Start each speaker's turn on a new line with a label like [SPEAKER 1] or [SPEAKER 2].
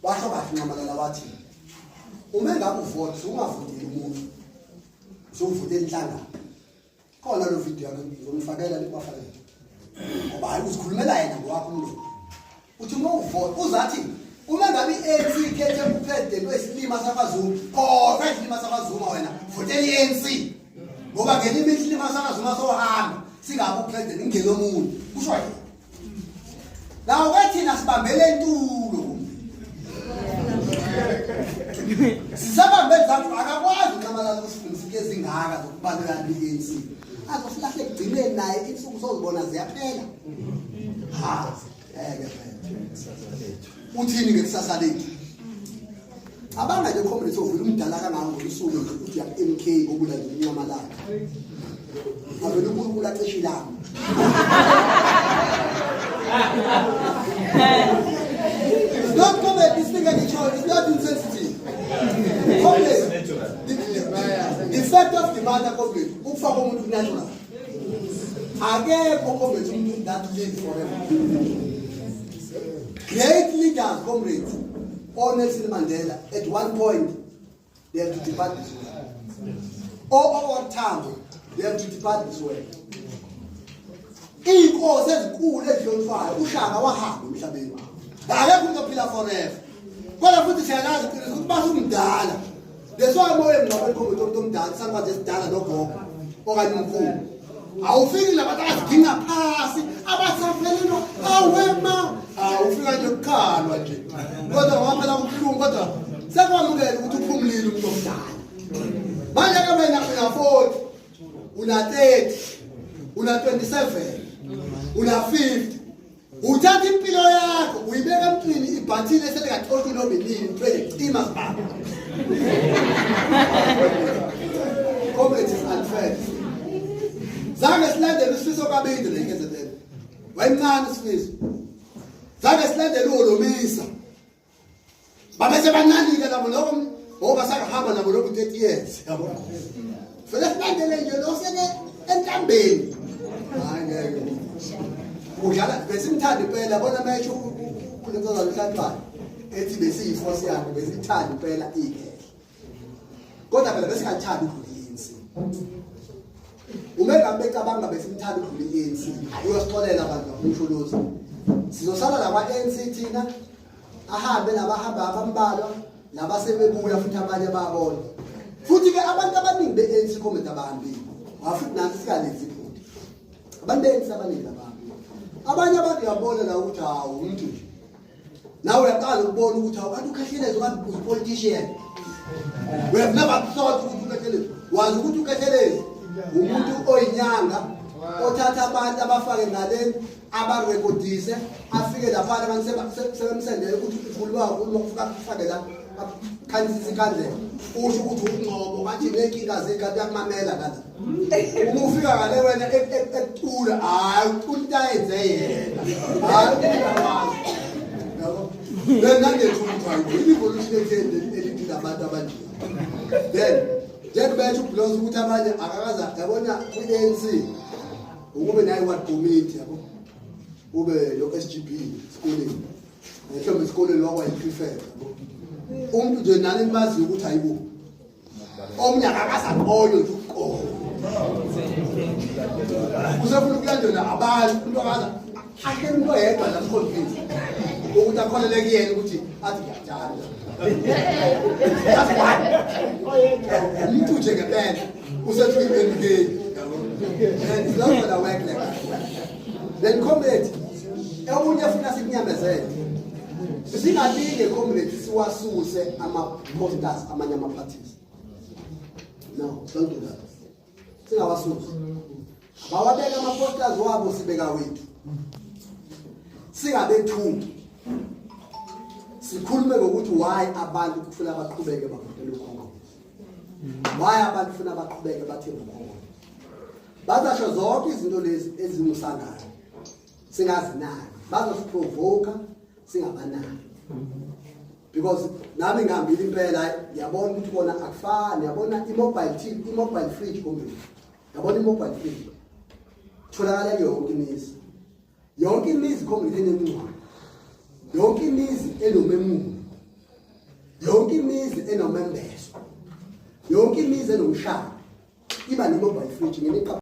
[SPEAKER 1] Washo kahle uNxamalala wathi uma engabe uvota ungavoteli umuntu, usuvotela inhlangano. Khona lo video yakhe ngizomfakela libafakele, ngoba hayi uzikhulumela yena ngowakho umlomo. Uthi uma uvota uzathi uma ngabe i-ANC ikhethe upresident wesilima sakwaZuma, khohlwa isilima sakwaZuma wena, votela i-ANC, ngoba ngenye imihla isilima sakwaZuma sohamba singabe upresident ingene omunye, kusho yena. Lawo ke thina sibambele intulo, sisabambe izandla. Akakwazi uNxamalala ukusifundisa into ezingaka zokubaluleka i-ANC, azosilahle ekugcineni naye insuku sozibona ziyaphela. Ha, ngeke phela. Uthini ngekusasa lethu? Cabanga nje, comrade, sovula umdala kangaka ngosuku nje uthi ya MK ngokulandela uNxamalala, avele uNkulunkulu acishe ilanga. It's not comedy, this thing angisho, it's not insensitive. Comrade, the fact of the matter, comrade, ukufa komuntu natural. Akekho, comrade, umuntu that live forever. Great leaders, comrades, or Nelson Mandela, at one point, they have to depart this world. Or OR Tambo, they have to depart this world. Iy'nkosi ezinkulu ezihlonishwayo, uShaka wahamba emhlabeni. Akekho umuntu ophila forever. Kodwa futhi siyalazi iqiniso ukuthi basumdala. That's why moya emngcwabeni, comrade, umuntu omdala, isakwazi esidala nogogo okanye umkhulu. Awufiki labantu abaziginqa phasi abasafelelwa awema, awufika nje kukhalwa nje. Kodwa ngoba phela kubuhlungu, kodwa sekwamukela ukuthi uphumulile umuntu omdala. Manje ke wena una 40, una 30, una 27, una 50, uthatha impilo yakho uyibeka emntwini ibhathile eselingaqoshwa noma inini, kuthiwe cima sibaba. Comrades, is unfair. Zange silandele uSifiso Nkabinde le KZN, wayemncane uSifiso. Zange silandele uHolomisa, babese bancane-ke labo lokho ngoba sakahamba nabo lokhu 30 years, yabo. Vele silandele nje lo seke entambeni. Hayi, ngeke udlala. Besimthanda impela bona mesho uLentozana uHlatshwayo ethi besiyiforce yakhe, besithanda impela ikhehla, kodwa phela besingathandi ukudlula i-ANC. Uma ngabe becabanga besimthanda ukudlula i-ANC, uyosixolela abantu umsholozi, sizosala la kwa-ANC thina, ahambe nabahamba abambalwa labasebebuya futhi abanye babona. Futhi-ke abantu abaningi be-ANC, comrade, abahambile wafuthi nansi sikalenzi iphutha. Abantu be-ANC abaningi labahambile. Abanye abantu uyabona la ukuthi hawu, umuntu nje nawe uyaqala ukubona ukuthi hawu, kanti uKhehlelezi kanti uyi-politician. We have never thought ukuthi uKhehlelezi, wazi ukuthi uKhehlelezi umuntu oyinyanga othatha abantu abafake ngaleni, abarekodise, afike laphana abantu sebemsendele ukuthi ukhuluma kakhulu, uma kufake la akhanyisisa ikhandlela, usho ukuthi ungcobo ngathi ney'nkinga zikho, uyakumamela ngala. Uma ufika ngale wena ekucula, hhayi, ucula into ayenze yena, hhayi uyakwazi, yabo. Then nangethu ukuthi hayi, i-evolution etheni elidinga abantu abanje. Then njengobetha ubhulosa ukuthi abanye akakaza, yabona, kwi-ANC ukube naye ward committee, yabo, ube lo SGB esikoleni, mhlawumbe esikoleni wakwa yi-prefect, yabo, umuntu nje nani nimaziyo ukuthi hayibo, omunye akakazaqonywe nje ukuqola, usefuna ukulandela abantu. Umuntu akaza ahlele umuntu oyedwa nje amconvince ukuthi akholele kuyena ukuthi athi ngiyakuthanda. That's one umuntu nje ngempela usethi uyi-MK, yabo. And it's not gonna work like that. Then, comrade, okunye funa sikunyamezele, singalinge, comrade, siwasuse ama-posters amanye ama-parties. No, don't do that. Singawasusi, bawabeka ama-posters wabo, sibeka wethu. Singabethuki, sikhulume ngokuthi why abantu kufuna baqhubeke bavotele uKhongolose, why abantu funa baqhubeke bathembe uKhongolose. Bazasho zonke izinto lezi ezingusangayo, singazinaki, bazosiprovoka, singabanaki, because nami ngihambile impela, ngiyabona ukuthi bona akufani. Yabona i-mobile TV, i-mobile fridge, kumbe yabona i-mobile fridge tholakala yonke imizi, yonke imizi, community enemingcwabo, yonke imizi enomemulo. Yonke imizi enomembeso, yonke imizi enomshado iba ne-mobile fridge. Nginiqa